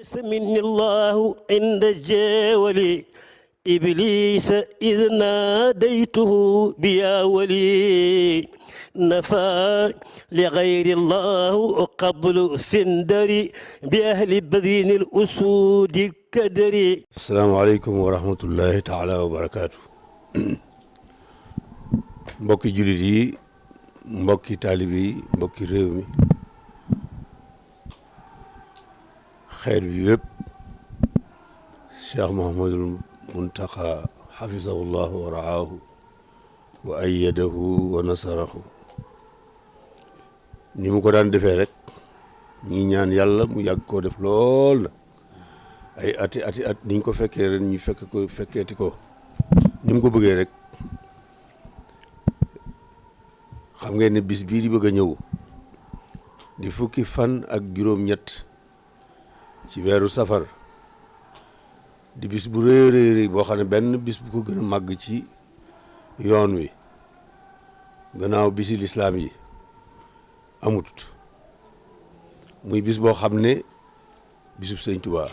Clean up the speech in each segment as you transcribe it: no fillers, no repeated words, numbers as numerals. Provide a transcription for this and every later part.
سمني الله عند الجاول إبليس إذ ناديته بيا ولي نفى لغير الله قبل سندري بأهل بذين الأسود الكدري. السلام عليكم ورحمة الله تعالى وبركاته. mbokki jullit yi mbokki taalib yi mbokki réew mi xeet bi yëpp Cheikh Mouhamadul Muntaxa xafisahullahu wa raahu wa ayyadahu wa nasarahu ni mu ko daan defee rek ñi ñaan yàlla mu yàgg koo def lool na ay ati at niñ ko fekkee ren ñu fekkeeti ko ni mu ko bëggee rek. xam ngeen ne bis bii di bëgg a ñëw di fukki fan ak juróom-ñett ci weeru safar di bis bu rëy boo xam ne benn bis bu ko gën a màgg ci yoon wi gannaaw bisi lislaam yi amut muy bis boo xam ne bisub Sëñ Tuubaa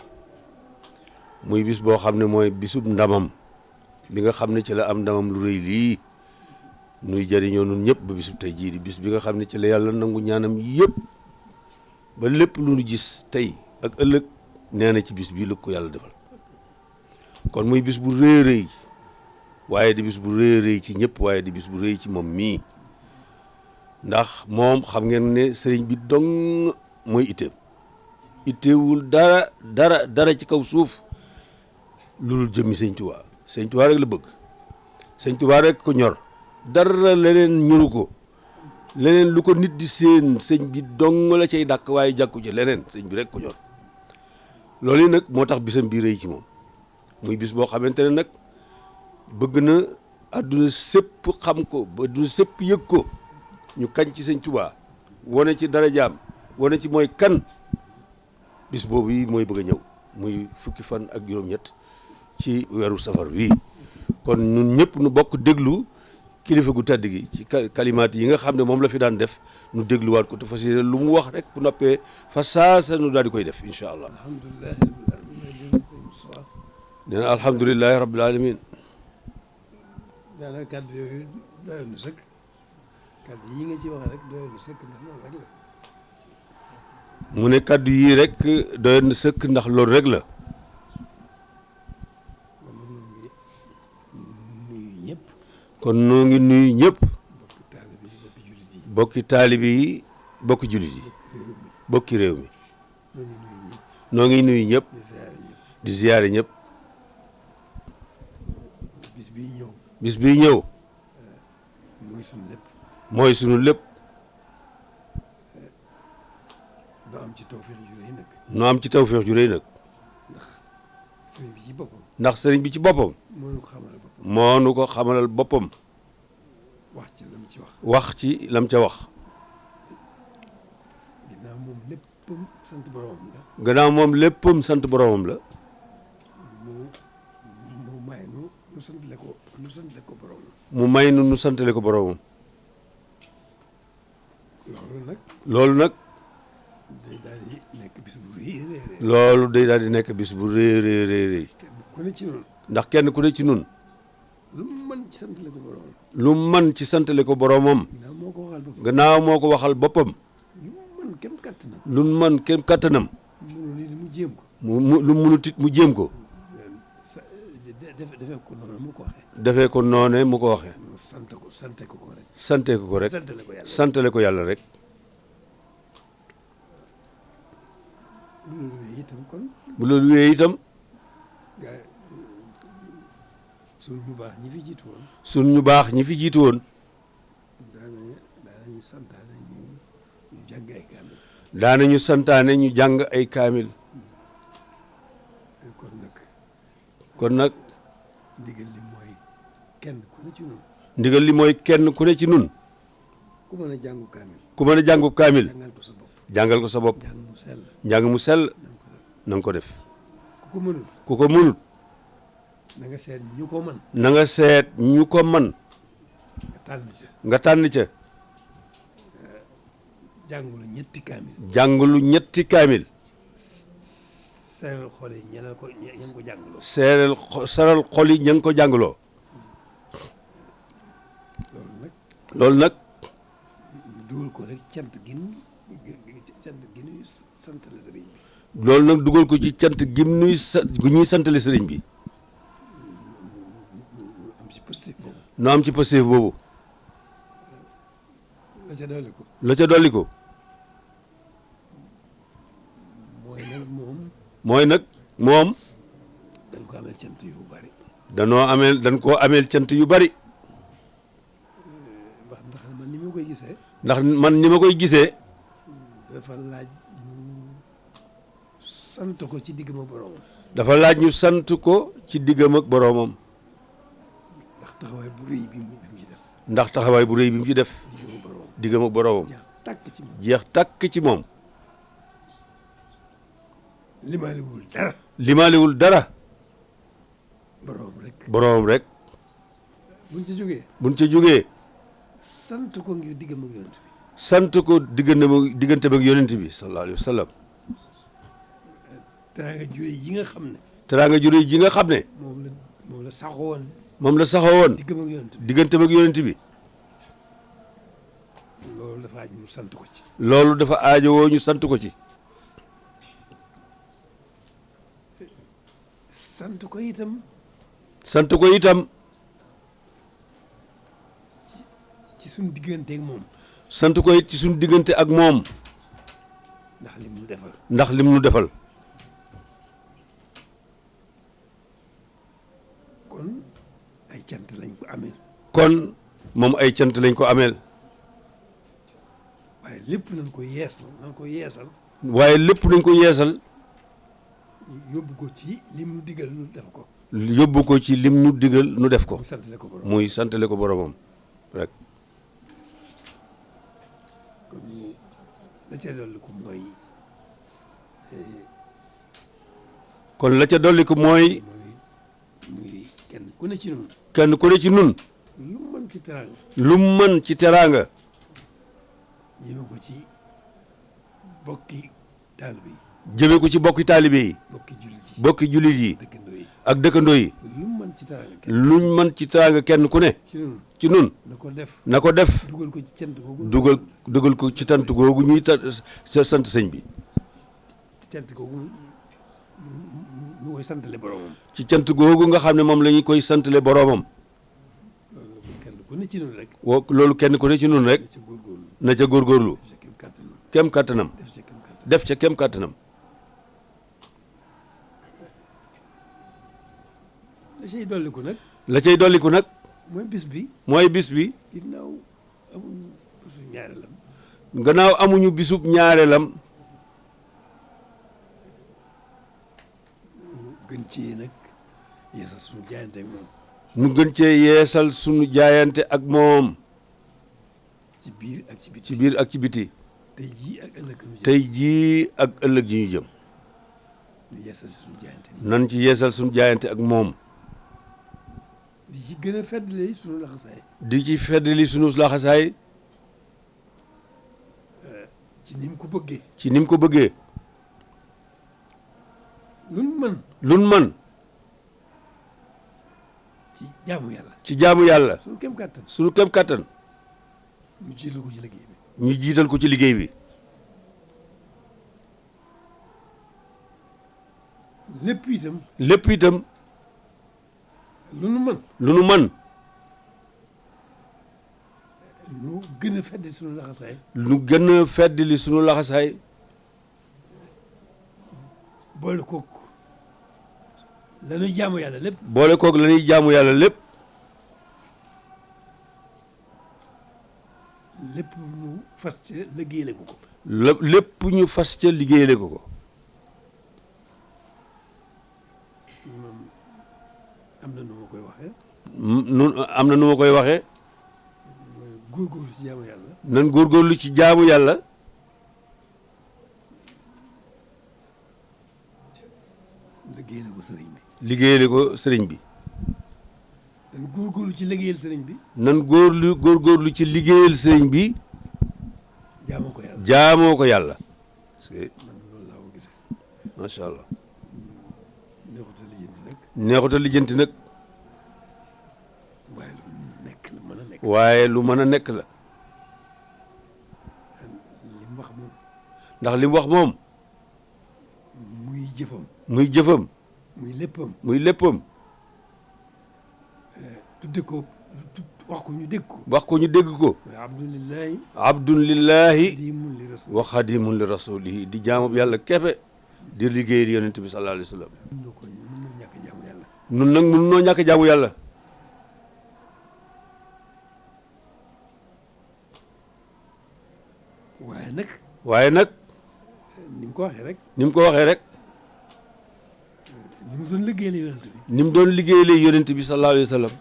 muy bis boo xam ne mooy bisub ndamam bi nga xam ne ci la am ndamam lu rëy lii nuy jëriñoo nun ñëpp ba bisub tey jii di bis bi nga xam ne ci la yàlla nangu ñaanam yëpp ba lépp lu nu gis tey ak ëllëg nee na ci bis bii la ko yàlla defal kon muy bis bu rëy waaye di bis bu rëy ci ñëpp waaye di bis bu rëy ci moom mii ndax moom xam ngeen ne sëriñ bi dong mooy itteewul dara ci kaw suuf loolu jëmmi sëñ Tuubaa rek la bëgg sëñ Tuubaa rek ko ñor dara leneen ñuru ko leneen lu ko nit di seen sëñ bi dong la cay dàkk waaye jàkku ci leneen sëñ bi rek ko ñor loolu yi nag moo tax bisam bi rëy ci moom muy bis boo xamante ne nag bëgg na àdduna sépp xam ko ba àdduna sépp yëg ko ñu kañ ci sëñ Tuubaa wane ci darajaam wane ci mooy kan bis boobu yi mooy bëgg a ñëw muy fukki fan ak juróom-ñett ci weeru safar wi kon ñun ñëpp nu bokk déglu kilifa gu tedd gi ci kalimaat yi nga xam ne moom la fi daan def nu dégluwaat ko te fas yéene lu mu wax rek bu noppee fa saasa nu daal di koy def incha allah. nee na alhamdulilahi rabbil alamin. daanaka kàddu yooyu doyoon na sëkk kàddu yi nga ci wax rek doyoon na sëkk ndax loolu rek la. mu ne kàddu yii rek doyoon na sëkk ndax loolu rek la. kon noo ngi nuyu ñëpp bokki taalibe yi bokki jullit yi bokki réew mi noo ngi nuyu ñëpp di ziyaare ñëpp bis bii ñëw mooy sunu lépp noo am ci tawfeex ju rëy nag ndax sëriñ bi ci boppam moo nu ko xamalal boppam wax ci lam ca wax gannaaw moom léppam sant boromam la gannaaw moom léppam sant boromam la mu may nu santale ko boromam mu may nu santale ko boromam loolu nag day daal di nekk bis bu rëy loolu day daal di nekk bis bu rëy ku ne ci nun ndax kenn ku ne ci nun lu mu mën ci santale ko boromam lu mu mën ci santale ko boromam gannaaw moo ko waxal boppam lu mu mën kem kattanam lu mu mën kem kattanam mu jéem ko lu munut it mu jéem ko defee ko noonu mu ko waxee defee ko noone mu ko waxee sante ko rek santale ko yàlla rek bu loolu wéyee itam sun ñu baax ñi fi jiitu woon sun ñu baax ñi fi jiitu woon daanañu santaane ñu jàng ay kaamil daanañu santaane ñu jàng ay kaamil kon nag ndigal li mooy kenn ku ne ci nun ndigal li mooy kenn ku ne ci nun ku mën a jàngu kaamil ku mën a jàngu kaamil jàngal ko sa bopp njàng mu sell na nga ko def ku ko mënut na nga seet ñu ko mën na nga seet ñu ko mën nga tànn ca jàngulu ñetti kaamil jàngulu ñetti kaamil seeral xol yi ñeneen ko ña ko jàngaloo. saral xol yi ña ngi ko jàngaloo. loolu nag. dugal ko rek cant gi ñuy santale sëriñ bi. loolu nag dugal ko ci cant gim gu ñuy santale sëriñ bi. am ci positif boobu. nu am ci positif boobu. la ca dolli ko. la ca dolli ko. mooy nag moom. dañ ko ameel cant yu bari. dañ koo ameel cant yu bari. ndax man ni ma koy gisee. ndax man ni ma koy gisee. dafa laaj ñu sant ko ci diggam ak boroomam. dafa laaj ñu sant ko ci diggam ak boroomam. ndax taxawaay bu rëy bi mu ci def. ndax taxawaay bu rëy bi mu ci def. diggam ak boroomam. jeex tàkk ci moom. jeex tàkk ci moom. limaalewul dara. limaalewul dara. boroom rek. boroomam rek. buñ ca jógee. buñ ca jógee. sant ko ngir diggam ak yonent bi. sant ko diggante ak yonent bi sallallahu alayhi wa sallam. teraanga jure yi nga xam ne. teraanga jure ji nga xam ne. moom la saxoon. moom la saxoon. diggam ak yonent bi. diggante ak yonent bi. loolu dafa aaj ñu sant ko ci. loolu dafa aajowoo ñu sant ko ci. sant ko itam. sant ko itam. ci suñu diggante ak moom. sant ko it ci suñu diggante ak moom. ndax lim nu defal. ndax lim nu defal. kon ay cant lañ ko ameel. kon moom ay cant lañ ko ameel. waaye lépp nañ ko yeesal. waaye lépp nañ ko yeesal. yóbbu ko ci lim nu digal nu def ko. yóbbu ko ci lim nu digal nu def ko. muy santale ko boromam. rek. kon la ca dolli ko mooy. kon la ca dolli ko mooy. muy kenn ku ne ci nun. kenn ku ne ci nun. lu mu mën ci teraanga. lu mu mën ci teraanga. jëme ko ci bokki taalibe yi. jëme ko ci bokki taalibe yi. bokki jullit yi. dëkkandoo yi. ak dëkkandoo yi. lu mu mën ci teraanga. luñ mën ci teraanga kenn ku ne. ci nun na ko def. na ko def. dugal ko ci cant googu. dugal ko ci tant googu ñuy sant sëñ bi. ci cant googu ñu koy santale boromam. ci cant googu nga xam ne moom la ñu koy santale boromam. loolu kenn ku ne ci nun rek. loolu kenn ku ne ci nun rek. na ca góorgóorlu. kem kàttanam. def ca kem kàttanam. la cay dolliku nag. la cay dolliku nag. mooy bis bi. mooy bis bi. ginnaaw amuñu bisub ñaareelam. gannaaw amuñu bisub ñaareelam. gën cee nag yeesal suñu jaayante ak moom. ñu gën cee yeesal suñu jaayante ak moom. ci biir ak ci biti. ci biir ak ci biti. tey jii ak ëllëg. tey jii ak ëllëg ji ñu jëm. yeesal suñu jaayante. nan ci yeesal suñu jaayante ak moom. di ci gën a feddali suñu laxasaay. di ci feddali suñu laxasaay. ci ni mu ko bëggee. ci ni mu ko bëggee. lun mën. ci jaamu yàlla. ci jaamu yàlla. suñu kem kàttan. suñu kem kàttan. ñu jiital ko ci liggéey bi. ñu jiital ko ci liggéey bi. lépp itam. lépp itam. lu nu mën. lu nu mën. ñu gën a fedd suñu laxasaay. lu gën a feddali suñu laxasaay. boole kook la ñuy jaamu yàlla lépp. boole kook la ñuy jaamu yàlla lépp. lépp ñu fas ca liggéeyale ko ko. lépp ñu fas ca liggéeyale ko ko. am na nu ma koy waxee. am na nu ma koy waxee. góorgóorlu ci jaamu yàlla. nan góorgóorlu ci jaamu yàlla. liggéeyale ko sëriñ bi. liggéeyale ko sëriñ bi. nan góorgóorlu ci liggéeyal sëriñ bi. nan góorgóorlu ci liggéeyal sëriñ bi. jaamoo ko yàlla. jaamoo ko yàlla. man loolu laa ko gisee. macha allah. neexut a lijjanti nag. neexut a lijjanti nag. waaye lu nekk la mën a nekk. waaye lu mën a nekk la. li mu wax moom. ndax li mu wax moom. muy jëfam. muy jëfam. muy léppam. muy léppam. tudde ko wax ko ñu dégg ko. wax ko ñu dégg ko. waaye abdulillahi. abdun lillahi xadimun li rasul. wa xadimun li rasulihi di jaamu yàlla keppe di liggéey yonent bi sallallahu alayhi wa sallam. mën noo ñàkk jaamu yàlla. nun nag mun noo ñàkk jaamu yàlla. waaye nag. waaye nag. ni mu ko waxee rek. ni mu ko waxee rek. ni mu doon liggéeyal yonent bi. ni mu doon liggéeyal yonent bi sallallahu alayhi wa sallam.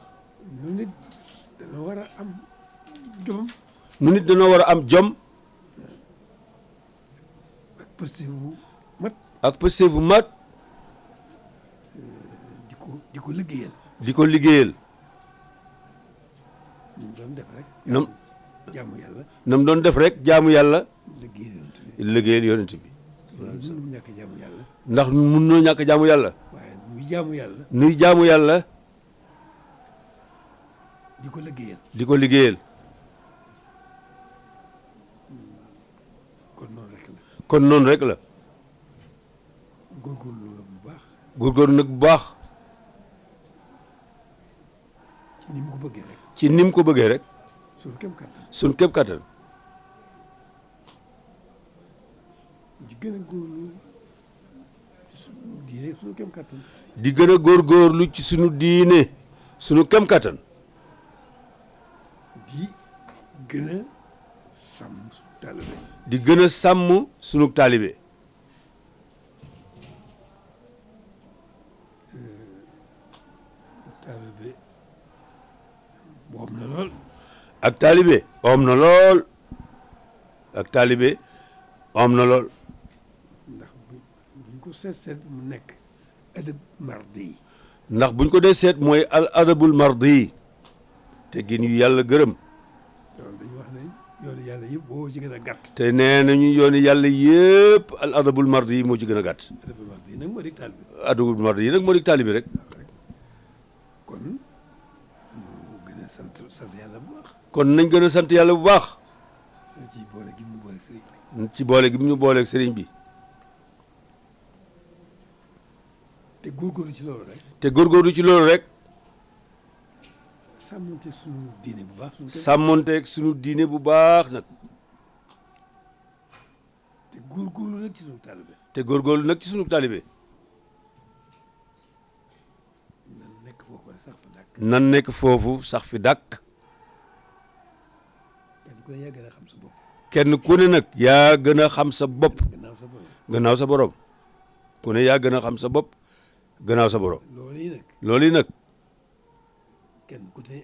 nu nit dañoo war a am jomam. nu nit dañoo war a am jom. ak positif bu mat. ak pëste bu mat. di ko liggéeyal. di ko liggéeyal. ni mu doon def rek. nam jaamu yàlla. nam doon def rek jaamu yàlla. liggéeyal yonent bi. liggéeyal yonent bi. loolu mënu ñàkk jaamu yàlla. ndax mun noo ñàkk jaamu yàlla. waaye muy jaamu yàlla. nuy jaamu yàlla. di ko liggéeyal. di ko liggéeyal. kon noonu rek la. kon noonu rek la. góorgóorlu la bu baax. góorgóorlu nag bu baax. ni mu ko bëggee rek. ci ni mu ko bëggee rek. suñu kem kattan. suñ képp kattan. di gën a góorlu diine suñu kem kattan. di gën a góorgóorlu ci sunu diine sunu kem kattan. di gën a sàmm suñu taalibe. di gën a sàmm sunu taalibe. taalibe moom na lool. ak taalibe om na lool. ak taalibe om na lool. ndax buñ ko seet mu nekk adab mardi yi. ndax buñ ko dee seet mooy al adabul mardi te gin yu yàlla gërëm. loolu dañuy wax ne yoonu yàlla yëpp boo ci gën a gàtt. te nee nañu yooni yàlla yëpp al adabul mardi moo ci gën a gàtt. adabul mardi yi nag moo di taalibe. adabul mardi yi nag moo di taalibe rek. kon ñu gën a sant yàlla bu baax. kon nañ gën a sant yàlla bu baax. ci boole gi mu boole sëriñ bi. ci boole gi mu ñu booleeg sëriñ bi. te góorgóorlu ci loolu rek. te góorgóorlu ci loolu rek. sàmmante suñu diine bu baax. sàmmonteeg suñu diine bu baax nag. te góorgóorlu nag ci suñu taalibe. te góorgóorlu nag ci suñu taalibe. nan nekk foofu rek sax fa dàkk. nan nekk foofu sax fi dàkk. kenn ku ne yaa gën a xam sa bopp. kenn ku ne nag yaa gën a xam sa bopp. gannaaw sa borom. gannaaw sa borom. ku ne yaa gën a xam sa bopp. gannaaw sa borom. loolu yi nag. loolu yi nag. kenn ku ne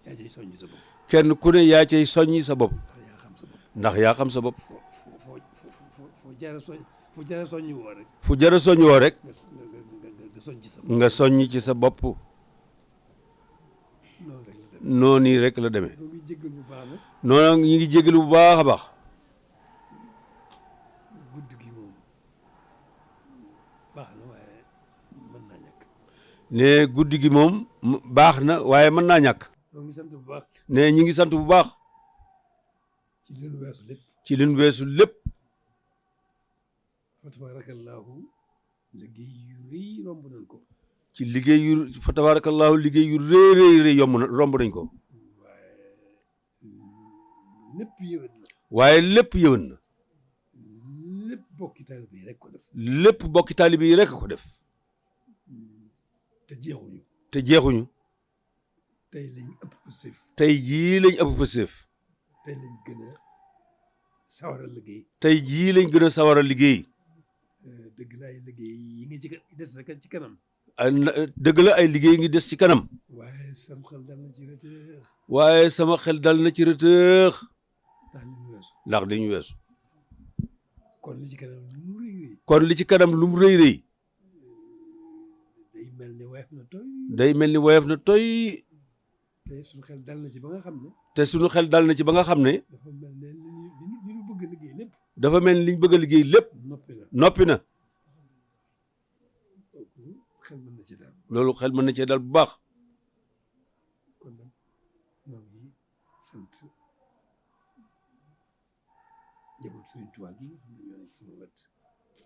yaa cay soññ sa bopp. kenn ku ne yaa cay soññi sa bopp. ndax yaa xam sa bopp. ndax yaa xam sa bopp. foo jara soññ woo rek. fu jara soññ woo rek. nga soññ ci sa bopp. nga soññ ci sa bopp. noonu rek la demee. ñoo ngi jéggal bu baax nag. noonu ñu ngi jégalu bu baax a baax. guddi gi moom baax na waaye mën naa ñàkk. ne guddi gi moom baax na waaye mën naa ñàkk. ñoo ngi sant bu baax. ne ñu ngi sant bu baax. ci li nu weesu lépp. ci li nu weesu lépp. fa tabaarakallaahu liggéey yu rëy romb nañ ko. ci liggéey yu fa tabaarakallaahu liggéey yu rëy rëy yomb na romb nañ ko. waaye lépp yëwén na. waaye lépp yëwén na. lépp bokki taalibe yi rek ko def. lépp bokki taalibe yi rek ko def. te jeexuñu. te jeexuñu. tey lañ ëpp pëstéef. tey jii lañ ëpp pëstéef. tey lañ gën a sawar a liggéey. tey jii lañ gën a sawar a liggéey. dëgg la ay liggéey yi nga ci des ci kanam. dëgg la ay liggéey ngi des ci kanam. waaye sama xel dal na ci rëtëx. waaye sama xel dal na ci rëtëx. ndax li ñu weesu. ndax li ñu weesu. kon li ci kanam lu mu rëy rëy. kon li ci kanam lu mu rëy rëy. day mel ni woyof na toy. day mel ni woyof na toy. te suñu xel dal na ci ba nga xam ne. te suñu xel dal na ci ba nga xam ne. dafa mel ne li ñu bëgg a liggéey lépp. dafa mel ni liñ bëgg a liggéey lépp. noppi na. noppi na. xel mën na ci daal. loolu xel mën na cee dal bu baax. kon nag ñoo ngi sant njabootu Sëriñ Tuubaa gi nga xam ne ñoo ne ci sunu wet.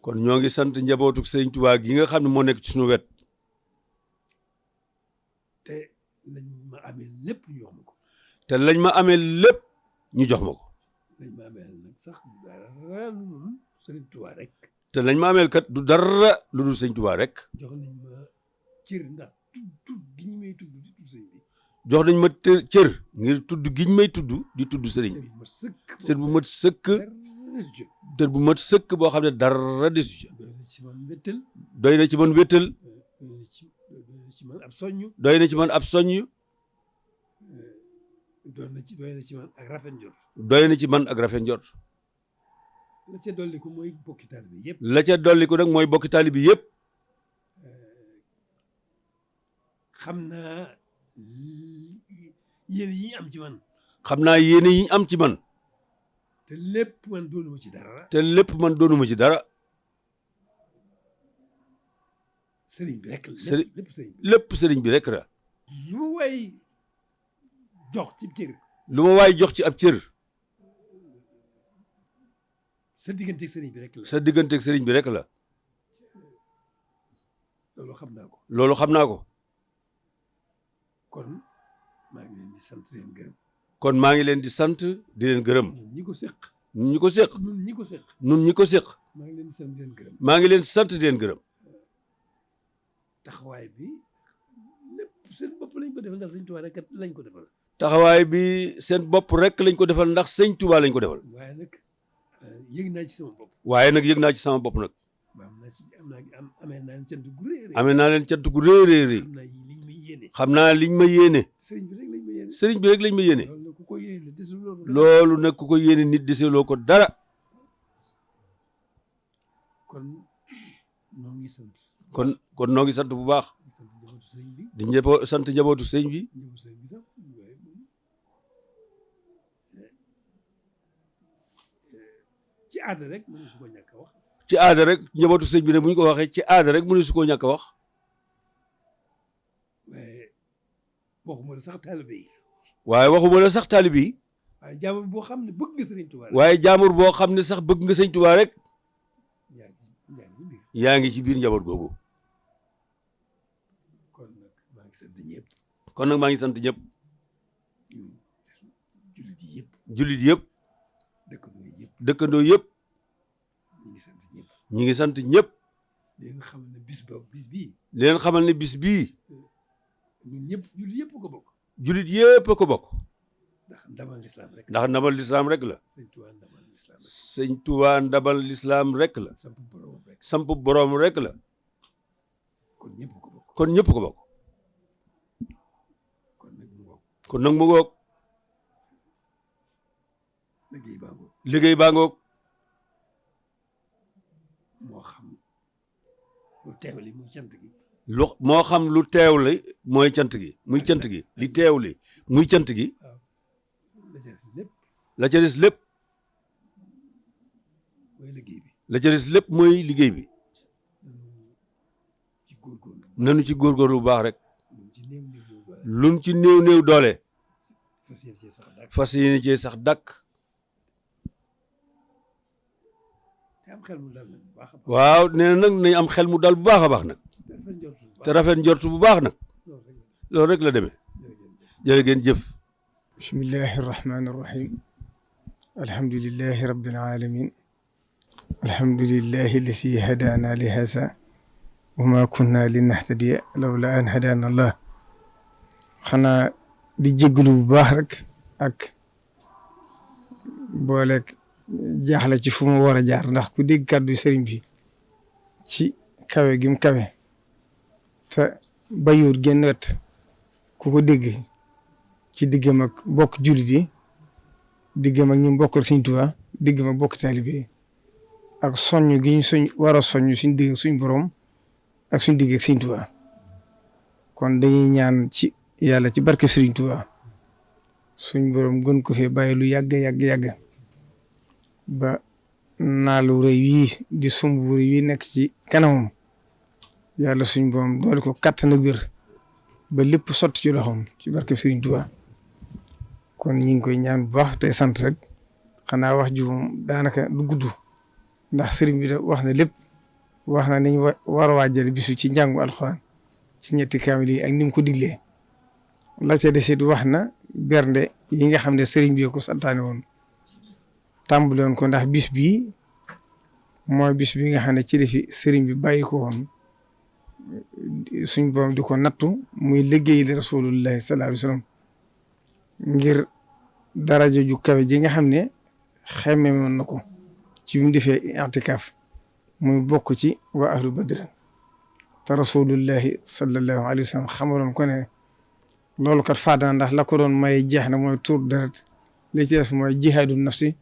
kon ñoo ngi sant njabootu Sëriñ Tuubaa gi nga xam ne moo nekk ci suñu wet. te lañ ma amee lépp ñu jox ma ko. te lañ ma amee lépp ñu jox ma ko. lañ ma amee nag sax dara lu dul Sëriñ Tuubaa rek. te lañ ma ameel kat du dara lu dul Sëriñ Tuubaa rek. jox nañ ma cër ndax tudd gi ñu may tudd di tudd sëñ bi. jox nañ ma cër ngir tudd giñ may tudd di tudd sëriñ bi. cër bu mat sëkk. cër bu mat sëkk boo xam ne dara desu ca. doy na ci man wéttal. doy na ci man wéttal. doy na ci man ab soññu. doy na ci man ab soññ. doy na ci man ak rafet njort. doy na ci man ak rafet njort. la ca dolliku mooy bokki taalibe bi yëpp. la ca dolliku nag mooy bokki taalibe bi yëpp. xam naa yéene yi ñu am ci man. xam naa yéene yi ñu am ci man. te lépp man doonuma ci dara. te lépp man doonuma ci dara. sëriñ bi rek la. lépp sëriñ bi lépp sëriñ bi rek la. lu ma waay jox ci cër. lu ma waay jox ci ab cër. sa digganteeg sëriñ bi rek la. sa digganteeg sëriñ bi rek la. loolu xam naa ko. loolu xam naa ko. kon maa ngi leen di sant di leen gërëm. kon maa ngi leen di sant di leen gërëm. ñi ko séq. ñi ko séq. ñun ñi ko séq. ñun ñi ko séq. maa ngi leen di sant di leen gërëm. maa ngi leen sant di leen gërëm. taxawaay bi lépp seen bopp lañ ko defal ndax sëñ Tuubaa rek lañ ko defal. taxawaay bi seen bopp rek lañ ko defal ndax sëñ Tuubaa lañ ko defal. waaye nag yëg naa ci sama bopp. waaye nag yëg naa ci sama bopp nag. amee naa leen cant gu rëy a rëy. amee naa leen cant gu rëy a rëy. xam naa liñ ma yéene. xam naa liñ ma yéene. sëriñ bi rek lañ ma yéene. sëriñ bi rek lañ ma yéene. loolu nag ku ko yéene desul loolu. loolu nag ku ko yéene nit deseloo ko dara. kon noo ngi sant. kon noo ngi sant bu baax. sant njabootu sëriñ bi. di sant njabootu sëriñ bi. njabootu sëriñ bi sax waaye moom ci aada rek mënu su ko ñàkk a wax. ci aada rek njabootu sëriñ bi ne bu ñu ko waxee ci aada rek mënu su koo ñàkk a wax. waaye waxuma la sax taalibe yi. waaye waxuma la sax taalibe yi. waaye jaamur boo xam ne bëgg nga sëriñ Tuubaa rek. waaye jaamur boo xam ne sax bëgg nga sëriñ Tuubaa rek. yaa ngi ci biir. yaa ngi ci biir njaboot googu. kon nag maa ngi sant ñëpp. kon nag maa ngi sant ñëpp. jullit yi yëpp. jullit yëpp. dëkkandoo yëpp. dëkkandoo yëpp. ñi ngi sant ñëpp. ñi ngi sant ñëpp. di leen xamal ne bis bii. di leen xamal ne bis bii. ñun ñëpp jullit yëpp ko bokk. jullit yëpp a ko bokk. ndax ndamal lislaam rek. ndax ndamal lislaam rek la. sëñ Tuubaa ndamal lislaam rek. sëñ Tuubaa ndabal lislaam rek la. samp boroom rek. samp boroom rek la. kon ñëpp ko bokk. kon ñëpp ko bokk. kon nag mu ngoog. kon nag mu ngoog. liggéey baa ngoog. liggéey baa ngoog. moo xam lu teewli muy cant gi. moo xam lu teewli mooy cant gi muy cant gi li teewli muy cant gi. waaw la ca des lépp. la ca des lépp. mooy liggéey bi. la ca des lépp mooy liggéey bi. ci góorgóorlu. nanu ci góorgóorlu bu baax rek. luñ ci néew néew doole. luñ ci néew néew doole. fas yéene cee sax dàkk. fas yéene cee sax dàkk. te am xel mu dal nag bu baax a baax. waaw nee na nag nañ am xel mu dal bu baax a baax nag. te rafet njort bu baax nag. loolu rek la demee. jërë ngeen jëf. bismillahi irrahmani irrahim alhamdulilahi rabbil alamin alhamdulilahi alladi hadana li hasa wa ma kunna linahtadiya lawla an hadana allah xanaa di jégalu bu baax rek ak booleeg jaaxle ci fu mu war a jaar ndax ku dégg kàddu sëriñ bi ci kawe gi mu kawe te bayuut genn wet ku ko dégg ci diggam ak bokk jullit yi diggam ak ñu bokk Sëriñ Tuubaa diggam ak bokk taalibe yi ak soññ gi ñu war a soññ suñ digg suñ borom ak suñ digg ak Sëriñ Tuubaa kon dañuy ñaan ci yàlla ci barke Sëriñ Tuubaa suñ borom gën ko fee bàyyi lu yàgg ba naalu rëy yii di sumb rëy yi nekk ci kanamam yàlla suñ boom doole ko kattan ak wér ba lépp sotti ci loxoom ci barke Sëriñ Tuubaa kon ñi ngi koy ñaan bu baax tey sant rek xanaa wax ji moom daanaka du gudd ndax sëriñ bi da wax na lépp wax na niñ war a waajal bisu ci njàngu alxuraan ci ñetti kaamil yi ak ni mu ko diglee la ca desit wax na bernde yi nga xam ne sëriñ bi ko santaane woon tàmbale woon ko ndax bis bii mooy bis bi nga xam ne ci la fi sëriñ bi bàyyi ko woon suñ boom di ko nattu muy liggéey di rasulullahi sallallahu alayhi wa sallam ngir daraja ju kawe ji nga xam ne xemme woon na ko ci bi mu defee i'tikaaf muy bokk ci waa ahlu badr te rasulullahi sallallahu alayhi wa sallam xamaloon ko ne loolu kat faatana ndax la ko doon may jeex na mooy tuur deret li ci des mooy jihaadu nafsi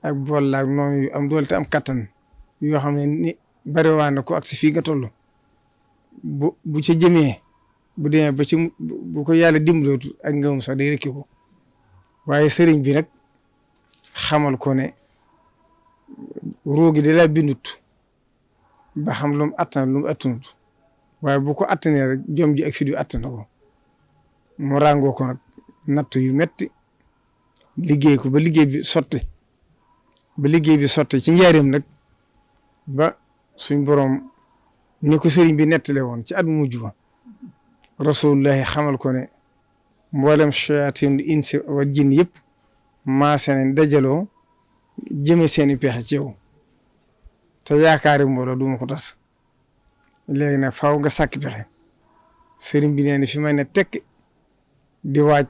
ak bool laag noonu yu am doole te am kattan yoo xam ne ni bariwaan na ko ak si fii nga toll bu ci jëmee bu demee ba ci bu ko yàlla dimbalootu ak ngëmum sax day rekki ko waaye sëriñ bi nag xamal ko ne roogi da laa bindut ba xam lu mu attan lu mu attanut waaye bu ko attanee rek jom ji ak fi du attan ko mu ràngoo ko nag natt yu metti liggéey ko ba liggéey bi sotti ci njaareem nag ba suñ boroom ni ko sëriñ bi nettale woon ci at mu mujj ba rasulullahi xamal ko ne mboolem shayatin insi wa jinn yëpp maase nañ dajaloo jëme seeni pexe ci yow te yaakaari mbooloo du ma ko tas léegi nag faaw nga sàkk pexe sëriñ bi nee na fi may ne tekk di waaj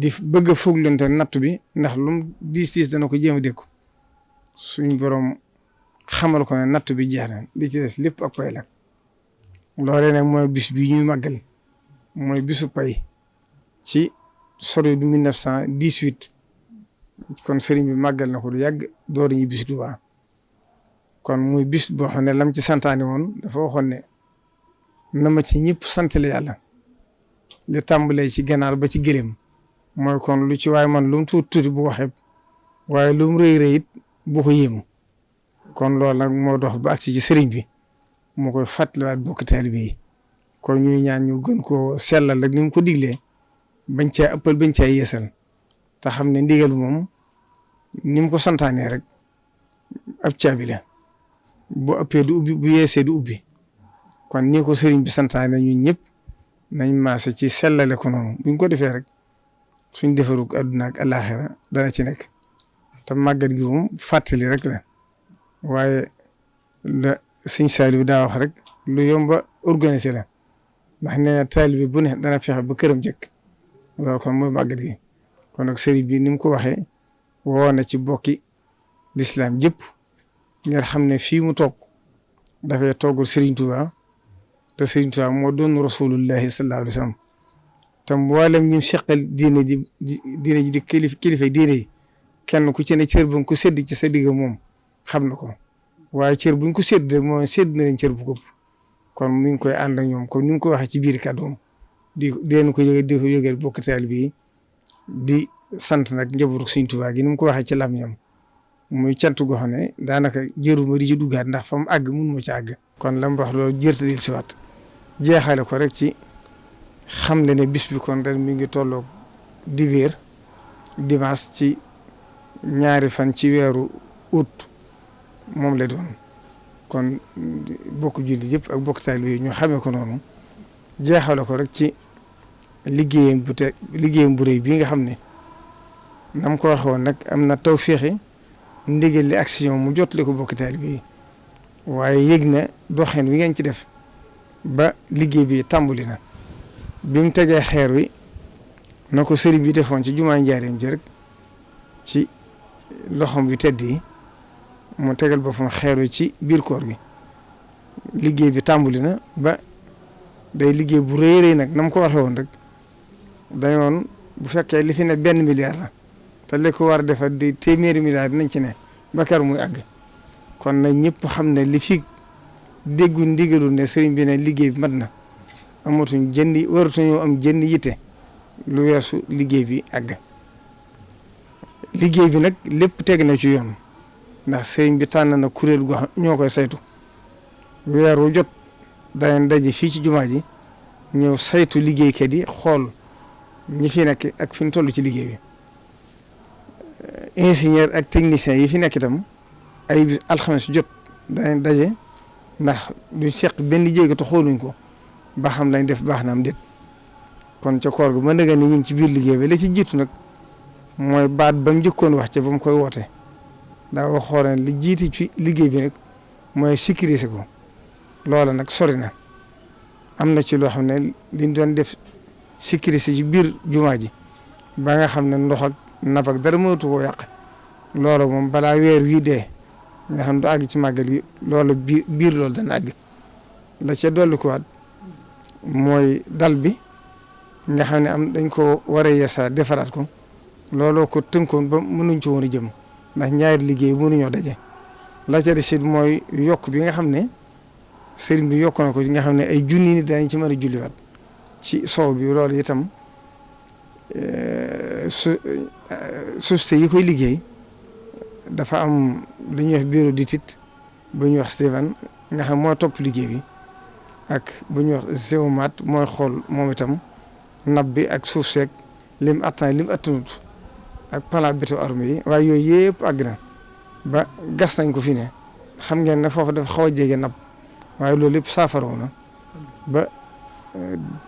di bëgg a fooglante nattu bi ndax lum diis dana ko jéem a dékku suñ borom xamal ko ne nattu bi jeex na di ci des lépp ak pay la loolee nag mooy bis bi ñuy màggal mooy bisu pay ci sori du 1918 kon sëriñ bi màggal na ko du yàgg door ñu bis Tuubaa kon muy bis boo xam ne lam ci santaane woon dafa waxoon ne na ma ci ñëpp santale yàlla li tàmbalee ci ganaar ba ci gëléem mooy kon lu ci waaye man lu mu tuuti bu ko xeeb waaye lu mu rëy it bu ko yéemu kon loolu nag moo dox ba agsi ci sëriñ bi moo koy fàttaliwaat bokk taalibe yi kon ñuy ñaan ñu gën koo sellal rek ni mu ko diglee bañ caa ëppal bañ caa yeesal te xam ne ndigal moom ni mu ko santaanee rek ab caabi la bu ëppee du ubbi bu yeesee du ubbi kon ni ko sëriñ bi santaane ñun ñëpp nañ maase ci sellale ko noonu buñ ko defee rek suñ defarug àdduna ak àllaaxira dana ci nekk te màggat gi moom fàttali rek la waaye la Sëñ Saaliw daa wax rek lu yomba organiser la ndax nee na taalibe bu ne dana fexe ba këram jëkk loolu kon mooy màggat gi kon nag sëriñ bi ni mu ko waxee woo na ci bokki lislaam jëpp ngir xam ne fii mu toog dafay toggul Sëriñ Tuubaa te Sëriñ Tuubaa moo doon rasulullahi sallallahu alayhi wa sallam te mboolem ñi seqal diine ji di kilifa diine yi kenn ku ci ne cër bu ko sédd ci sa digg moom xam na ko waaye cër buñ ko sédd rek mooy sédd na leen cër bu ko kon mi ngi koy ànd ak ñoom comme ni mu ko waxee ci biir kàddoom di ko yëgal bokk taalibe bi di sant nag njabootu Sëriñ Tuubaa gi ni mu ko waxee ci làmmiñam muy cant goo xam ne daanaka jëruma di ci duggaat ndax fa mu àgg mun ma ci àgg. kon la mu wax loolu jërtadil si waat jeexale ko rek ci xam le ne bis bi kon ren mi ngi tolloog dibéer dimanche ci ñaari fan ci weeru août moom la doon kon bokk julli yëpp ak bokk taalibe yi ñu xamee ko noonu jeexale ko rek ci liggéeyam bu rëy bii nga xam ne nam ko waxee woon nag am na tawféex ndigal li action mu jotale ko bokk taalibe yi waaye yëg na doxin wi ngeen ci def ba liggéey bi tàmbali na bi mu tegee xeer wi na ko sëriñ bi defoon ci jumaa njaareem ji rek ci loxoom yu tedd yi mu tegal boppam xeer wi ci biir koor gi liggéey bi tàmbali na ba day liggéey bu rëy rëy nag na mu ko waxee woon rek dañoon bu fekkee li fi ne 1 milliard la te li ko war a defar di téeméeri milliard nañ ci ne ba kër muy àgg kon nag ñëpp xam ne li fi déggu ndigalul ne sëriñ bi ne liggéey bi mat na amatuñ waratuñoo am jënd yitte lu weesu liggéey bi àgg liggéey bi nag lépp teg na ci yoon ndax sëriñ bi tànn na kuréel gu ñoo koy saytu weer wu jot danañ daje fii ci jumaa ji ñëw saytu liggéeykat yi xool ñi fi nekk ak fi ñu toll ci liggéey bi ingénieur ak technicien yi fi nekk itam ay bis alxames jot danañ daje ndax duñ seq benn jéego te xooluñ ko ba xam lañ def baax na am déet kon ca koor gu mën nga ni ñu ngi ci biir liggéey bi la ci jiitu nag mooy baat ba mu njëkkoon wax ca ba mu koy woote daa waxoon ne li jiiti ci liggéey bi nag mooy sécuriser ko loola nag sori na am na ci loo xam ne liñ doon def sécuriser ci biir jumaa ji ba nga xam ne ndox ak napp ak dara mënatu koo yàq loola moom balaa weer wii dee nga xam du àgg ci màggal gi loola biir loolu dana àgg la ca dolli ko waat mooy dal bi nga xam ne am dañ ko war a yeesaa defaraat ko looloo ko tënkoon ba mënuñ ci woon a jëm ndax ñaari liggéey mënuñoo daje la ca des it mooy yokk bi nga xam ne sëriñ bi yokk na ko nga xam ne ay junni nit dañ ci mën a julliwaat ci sow bi loolu itam société yi koy liggéey dafa am lu ñuy wax bureau d'étude bu ñuy wax Steven nga xam mooy topp liggéey bi ak bu ñuy wax géomat mooy xool moom itam nab bi ak suuf seeg lim attanut ak plan béton armé yi waaye yooyu yëpp àgg na ba gas nañ ko fi ne xam ngeen ne foofu dafa xaw a jege nab waaye loolu yëpp saafaraw na ba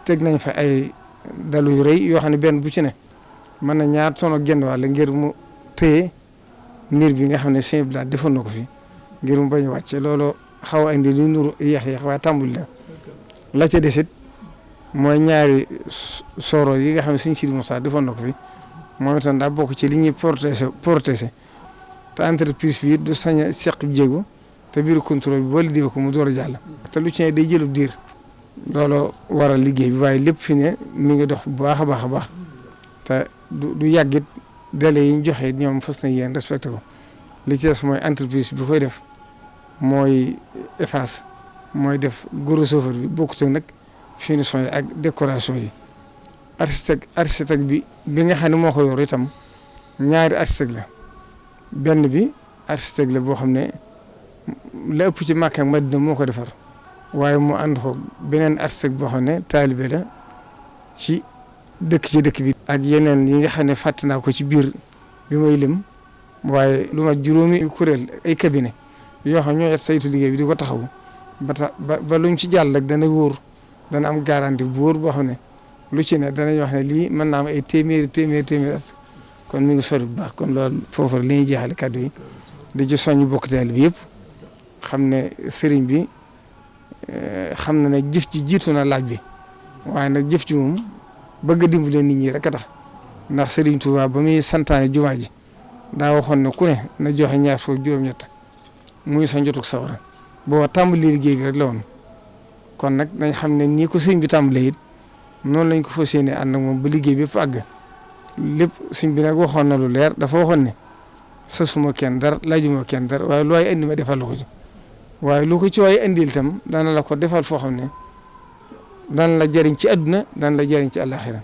teg nañ fa ay dalu yu rëy yoo xam ne benn bu ci ne mën na 2 tonnes ak genn wàll ngir mu téye miir bi nga xam ne Sëñ Blaat defoon na ko fi ngir mu bañ a wàcce loolu xaw a indi lu nuru yéex waaye tàmbul na la ca desit mooy ñaari sooro yi nga xam ne Sëñ Sidi Moussa defoon na ko fi moom itam daa bokk ci li ñuy protéger te entreprise bi du sañ a seq jéego te biir contrôle bi boo liggéey ko mu door a jàll. te lu ci ne day jëlub diir loolu waral liggéey bi waaye lépp fi ne mi ngi dox bu baax a baax a baax te du yàggit délai yi ñu joxe ñoom fas na yéen respecté ko li ci des mooy entreprise bi koy def mooy EFAS mooy def gros œuvre bi bokkut ak nag finition yi ak décoration yi architecte bi nga xam ne moo ko yor itam ñaari architecte la benn bi architecte la boo xam ne la ëpp ci Makka ak Madina moo ko defar waaye mu ànd ko beneen architecte boo xam ne taalibe la ci dëkk bi. ak yeneen yi nga xam ne fàtte naa ko ci biir bi may lim waaye lu ma juróomi kuréel ay cabinet yoo xam ñoo saytu liggéey bi di ko taxaw ba luñ ci jàll rek dana wóor dana am garantie bu wóor boo xam ne lu ci ne danañ wax ne lii mën naa am ay téeméeri at kon mi ngi sori bu baax kon loolu foofu la ñuy jeexale kàddu yi di ci soññu bokk teel bi yëpp xam ne sëriñ bi xam na ne jëf ji jiitu na laaj bi waaye nag jëf ji moom bëgg a dimbale nit ñi rek a tax ndax Sëriñ Tuubaa ba muy santaane jumaa ji daa waxoon ne ku ne na joxe 2 muy sa njotug sawara boo tàmbali liggéey bi rek la woon kon nag nañ xam ne nii ko sëriñ bi tàmbalee it noonu lañ ko fas yéene ànd ak moom ba liggéey bi yëpp àgg lépp sëriñ bi nag waxoon na lu leer dafa waxoon ne sasuma kenn dara laajuma kenn dara waaye lu waay indi ma defal la ko ci waaye lu ko ci waay indil itam dana la ko defal foo xam ne dana la jëriñ ci àdduna dana la jëriñ ci àllaaxira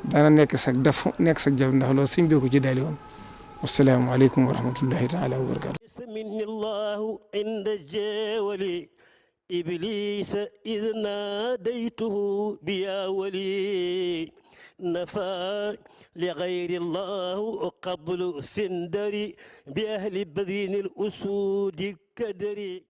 dana nekk sag def nekk sag jab ndax loolu sëriñ bi ko ci daali woon wassalaamu aleykum wa rahmatullahi taala wa barakatu مني الله عند الجاول إبليس إذ ناديته بيا ولي نفى لغير الله قبل سندري بأهل بذين الأسود الكدري